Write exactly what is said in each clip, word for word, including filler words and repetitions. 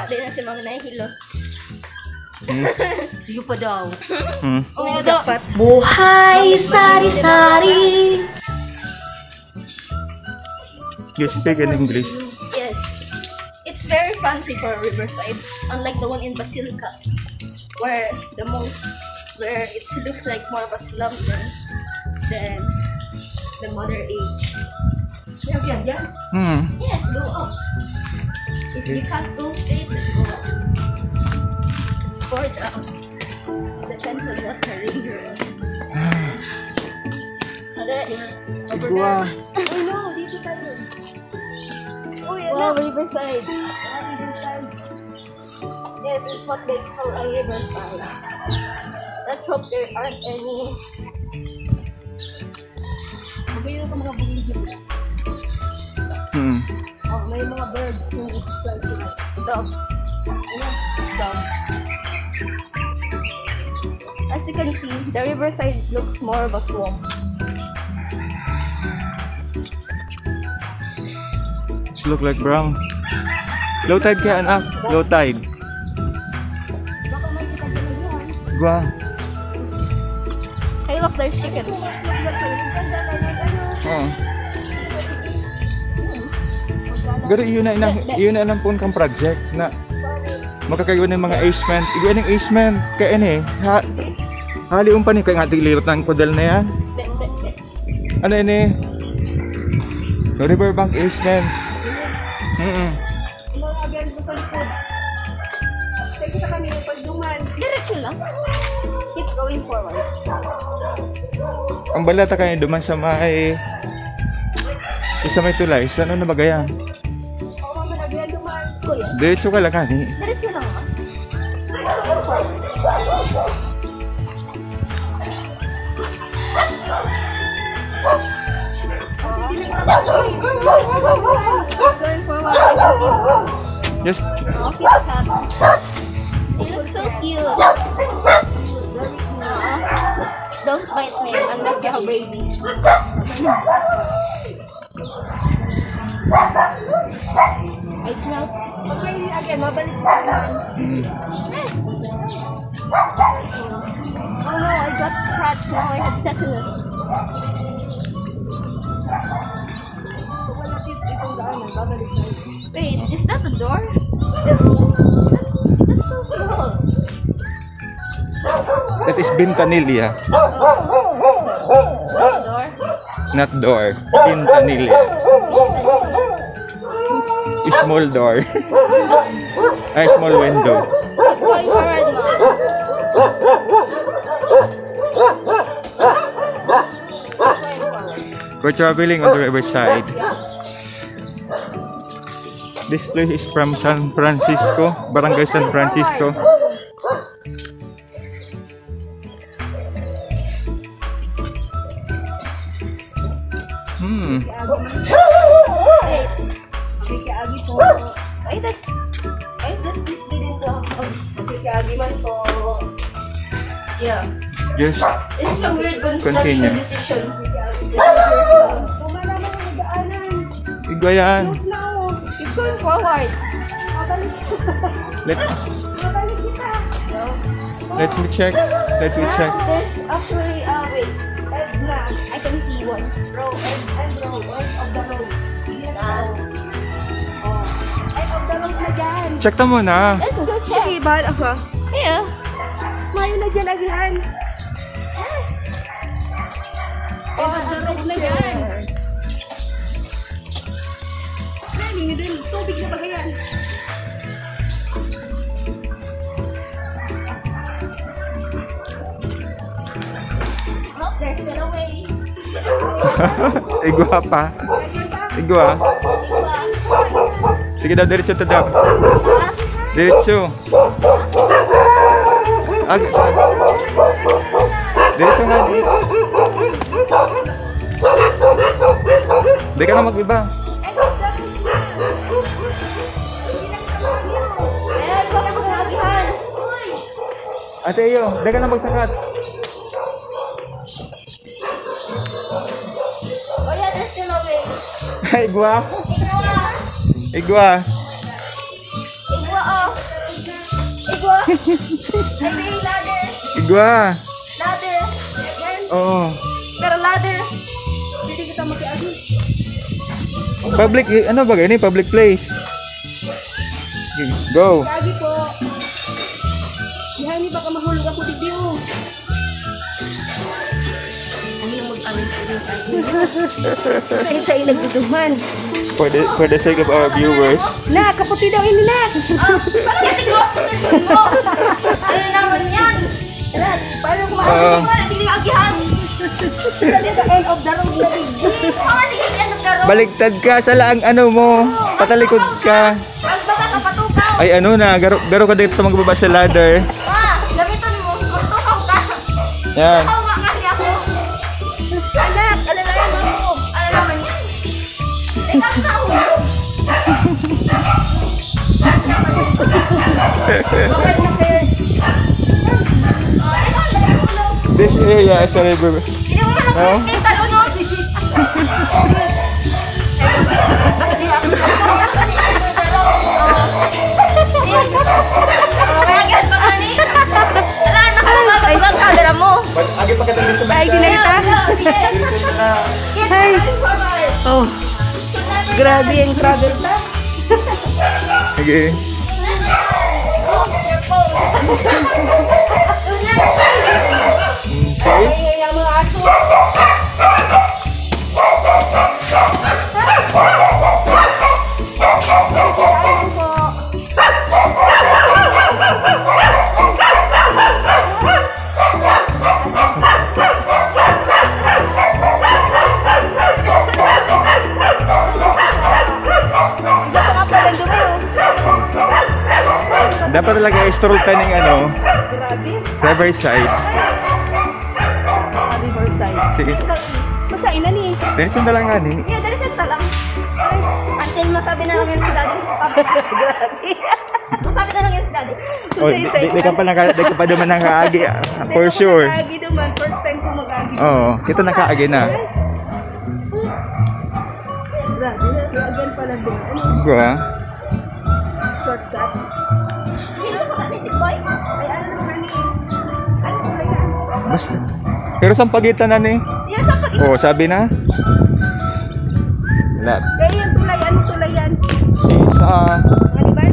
Di na si Mama nahihilo. Iyo pa daw. Hmm. Oo, dapat. Buhay sari-sari. You speak in English. Yes. It's very fancy for Riverside, unlike the one in Basilica, where the most, where it looks like more of a slum than, than the modern age. Yan, yan, yan. Hmm. Yes, go up. If you can't go straight, then go up. Or down. Depends on what terrain you're on. Ada, Igwa. Uy, no, dito tayo. Uy, wow, ano? Riverside. Riverside. Yes, it's what they call a riverside. Let's hope there aren't any. Magayon ka mga bumili. Hmm. Oh, may mga birds yung flight. Dog. Ayan, dog. As you can see, the riverside looks more of a swamp. It look like brown. Low tide kaya, anak? Low tide. Igwa. Hey, look, there's chickens. Oo. Pero iyon na, iyon na, iyon na lang po kang project na makakayo ng mga easement. Igwa ng easement. Kaya ini, ha, halion pa ni, kaya nga, liwat ng kudal na yan. Ano ini? Riverbank easement. Mm-mm. Mga ganito sa likod. Pwede sa kanila pag duman. Diretso lang. Keep going forward. Ang balata kayo duman sa may sa may tulay. Sa ano na ba gaya? Oo, mga ganyan duman. Kuya, Diretso ka lang, honey. diretso lang, ah. Keep going forward. Going forward. Just Oh, cute cat. You look so cute. Don't bite me unless you have rabies. I smell. Pag may again, mabalik na naman. Oh no, I got scratched. Now I have tetanus. Pag malapit itong daan, babalik tayo. Wait, is that a door? That's, that's so small. That is ventanilla. A door? Not door. Ventanilla. Small door. Ay, small window. Going forward, ma. We're traveling on the riverside. This place is from San Francisco, Barangay San Francisco. Hmm. Wait. May kaagi po. Why does, why does this didn't go up? May kaagi man po. Yeah. Yes. It's a weird construction Continue. Decision. Kung malaman ang daanan. Igwa yan. Close na, oh. Keep going forward. Mabalik. Let, Mabalik kita. let me check. Let me check. There's actually, uh, wait. Edna. I can see one. Row. Ed, Ed, row. End of the road. Yes, Ah. row. Oh. End of the road na dyan. Check ta muna. Let's go Sige, check. bahala ka. Yeah. Mayo na dyan, agihan. Oh, ang na dyan. Galing, din. Tubig na ba yan? Oh, there's still a way. Igwa pa. Igwa. Sige daw, diretso ta daw. Diretso. Ag diretso nga. Di ka na mag-iba. Eh, bakit mo nalasan? Ate Iyo, di ka na magsakat. Oh, yeah, there's still a way. Ay, igwa. Igwa. Igwa. Igwa, oh. Ay, may ladder. Igwa. Ladder. Yan. Oo. Pero ladder. Pwede kita makiagi. Public, ano ba ini? Public place. Go. Lagi po. Dihan ni baka mahulog ako dito. Ano na mag-amin sa inyo? Sa isa ay nagduduman. For the, for the sake of our viewers. Na, kaputi daw ini na. Ah, parang natigwas ko sa cellphone mo. Ano naman yan? Paano ko Ah. Hindi ko agihan. Talaga, end of the road na din. Hindi ko agihan, end of the road. Baligtad ka, sala ang ano mo. Patalikod ka. Ang baba ka, patukaw. Ay, ano na, garo, garo ka dito magbaba sa ladder. Ah, gamiton mo. Magtukaw ka. Yan. Hawa ka niya ako. Anak, alalayan mo ako. Alalaman niya. Ikaw sa ulo. This area is a river. Hindi mo man No? Ang talunod. Kaya ganun pa nga ni. Wala, nakalabas ang camera mo. Agi pa kita sa Ay, ginahita. Ay. Oh. Grabe ang travel plan. Sige. Mm, see? Ay, ay, ang mga aso. Ay, po. Dapat talaga i-stroll ta ning ano, Grabe. Riverside. Ah, Riverside. Sige. Basta ina ni. Diretso na lang nga ni. Yeah, diretso na lang. Until masabi na lang yan si Daddy. Grabe. Sabi na lang yan si Daddy. Oh, di, di, di ka pa naka, di ka pa naman nakaagi, ah. For sure. Agi naman, first time ko mag-agi. Oo, kita nakaagi na. Grabe, nag-aagan pala din. Ano? Diba? Shortcut. Hindi mo makakapit, boy? Ay, ano naman eh? Ano pala yan? Basta. Pero sa pagitan na ni. Yan sa pagitan. Oh, sabi na. Wala. Kaya yung tulay, ano tulay yan? Sa Ano ba?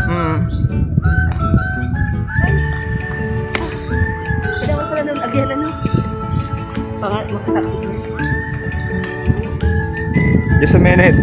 Hmm. Kailangan pala ng agyan, ano? Pangat, makatapos. Just a minute.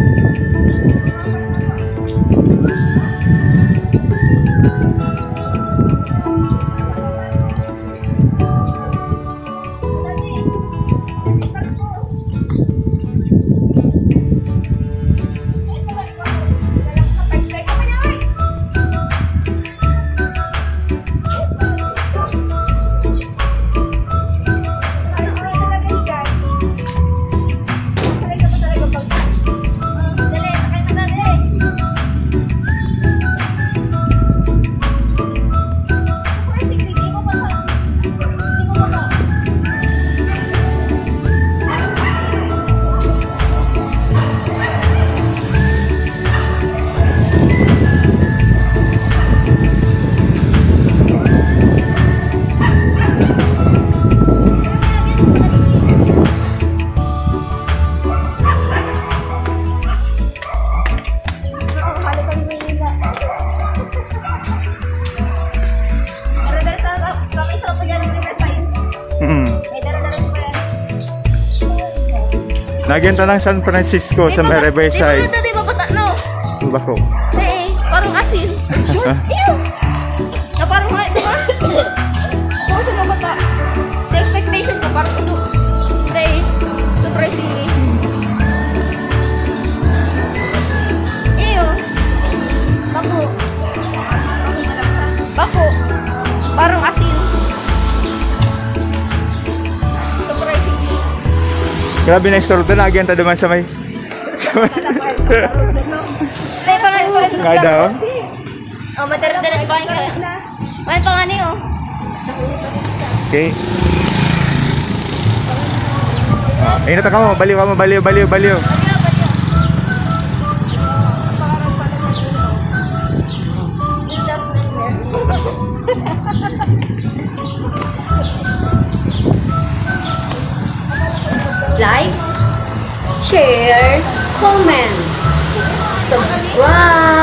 Mm. Nagyan ta ng San Francisco sa may Riverside. Di ba bata, no? Bako. Di eh, parang asin. Ew! Na parang nga, di ba? Parang sa mga bata. The expectation ko, parang ito. Di eh, surprisingly. Ew! Bako. Bako. Parang asin. Surprisingly. Grabe na istorbo na, nagyan ta duman sa may, sa may Tay, pangalan ko. Nga daw? Oh, madara-dara pa kayo. May pangani, oh. Okay. Ah, inot ka mo, baliw ka mo, baliw, baliw, baliw. Will that smell weird? Like, share, comment, subscribe.